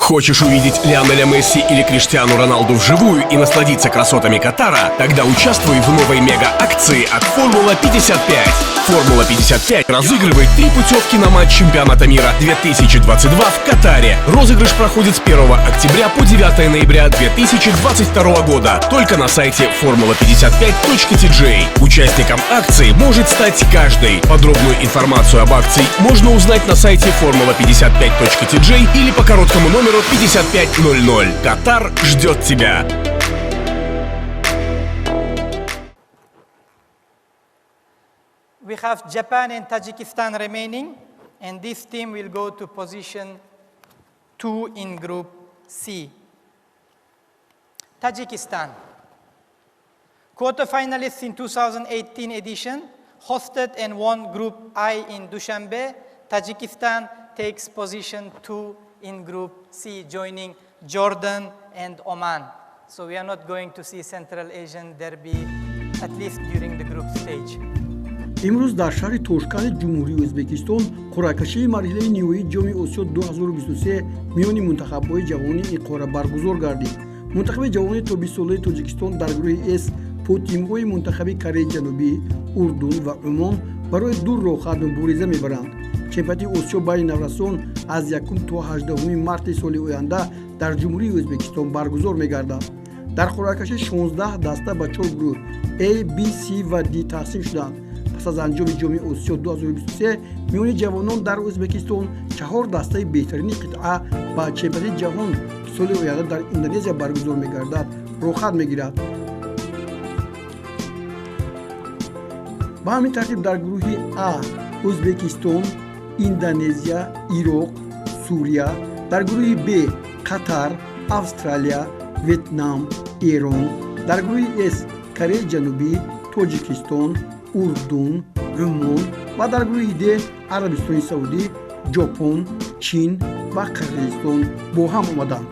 Хочешь увидеть Лионеля Месси или Криштиану Роналду вживую и насладиться красотами Катара? Тогда участвуй в новой мега-акции от Формула 55. Формула 55 разыгрывает три путевки на матч чемпионата мира 2022 в Катаре. Розыгрыш проходит с 1 октября по 9 ноября 2022 года только на сайте formula55.tj. Участником акции может стать каждый. Подробную информацию об акции можно узнать на сайте formula55.tj или по короткому номеру 5500. Катар ждет тебя. We have Japan and Tajikistan remaining, and this team will go to position 2 in Group C. Tajikistan, quarterfinalists in 2018 edition, hosted and won Group I in Dushanbe. Tajikistan takes position 2 in Group C, joining Jordan and Oman. So we are not going to see Central Asian derby, at least during the group stage. Имрӯз дар шаҳри Тошканди Ҷумҳурии Ӯзбекистон қуръакашии марҳилаи ниҳоии Ҷоми Осиё 2023 миёни мунтахабҳои ҷавони ин қора баргузор гардид. Мунтахаби ҷавони то 20-солаи Тоҷикистон дар гурӯҳи С бо тимҳои мунтахаби Кореяи Ҷанубӣ, Урдун ва Умон барои ду роҳхат мубориза мебаранд. Чемпионати Осиё байни наврасон аз 1 то 18 марти соли оянда дар Ҷумҳурии Ӯзбекистон баргузор мегардад. Дар қуръакашӣ 16 даста ба чор гурӯҳ А, Б, С ва Д тақсим шуданд. Пас аз анҷоми Ҷоми Осиё 2023 миёни ҷавонон дар Ӯзбекистон чаҳор дастаи беҳтарини қитъа ба чемпионати ҷаҳон, ки соли оянда дар Индонезия баргузор мегардад, роҳхат мегирад. Ба ҳамин тартиб, дар гурӯҳи А Ӯзбекистон, Индонезия, Ироқ, Сурия, дар гурӯҳи Б Қатар, Австралия, Ветнам, Эрон, дар гурӯҳи С Кореяи Ҷанубӣ, Тоҷикистон, Урдун, Умон ва дар гурӯҳи Д Арабистони Саудӣ, Ҷопон, Чин ва Қирғизистон бо ҳам омаданд.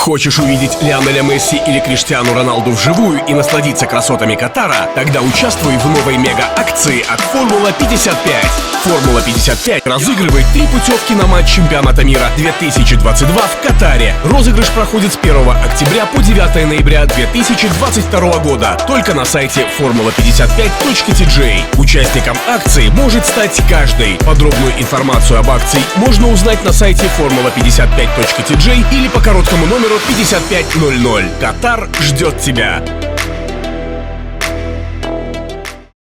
Хочешь увидеть Лионеля Месси или Криштиану Роналду вживую и насладиться красотами Катара? Тогда участвуй в новой мега-акции от Формула 55. Формула 55 разыгрывает три путевки на матч чемпионата мира 2022 в Катаре. Розыгрыш проходит с 1 октября по 9 ноября 2022 года только на сайте formula55.tj. Участником акции может стать каждый. Подробную информацию об акции можно узнать на сайте formula55.tj или по короткому номеру 5500. Катар ждет тебя.